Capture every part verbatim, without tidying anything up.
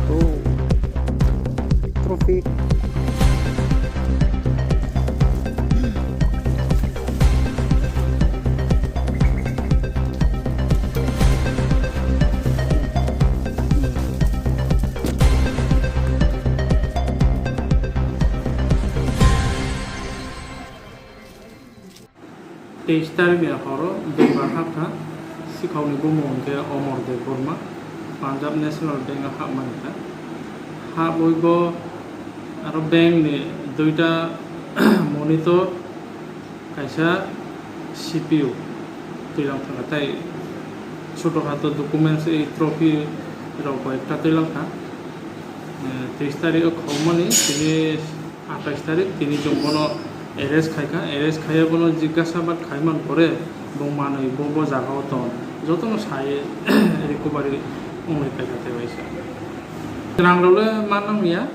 Oh. Trophy. Teis tarik ni horo bebak hapkha, sikhokni bumung hwnkhe Omor Debbarma, Punjab National Bank o hapmani kha. Habwi bo aro bank ni duita monitor, kaisa C P U twilang thangkha, tei choto khato documents, ei trophy rok bai ekta twilang kha. Eh, teis tarik o khokmani tini atais tarik, tini chwng bono arrest khaikha, arrest khaiya bono jigyasa bad khaiman pore bo manwi bo, bo jaga o tong, jotono sai recovery wngwi paikha tei waisa. Rang rok le man nang ya,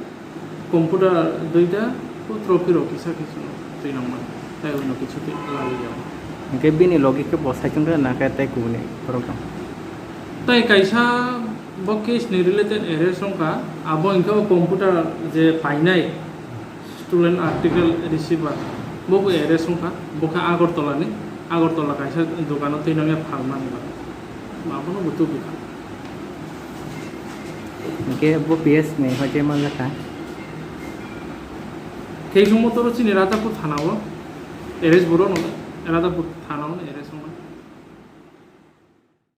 computer duita, o trophy rok kisa kisa twi nang man, tei hwnwi kisa twi lali ya. Hwnkhe bini logi khe bo saichung khe nang khe tei kubuni borok tong. Tei kaisa bo case ni related arrest wngkha, abo hwnkhe o computer je painai student article receiver, bo bo arrest wngkha, bo khe Agartala ni, Agartala kaisa dukano twi nangya phalmani ba, abono bo tubikha. Hwnkhe bo P S ni hoite manjakha. Khe chwngbo toro chini Radhapur thana o arrest, borok no Radhapur thana o arrest wngmani.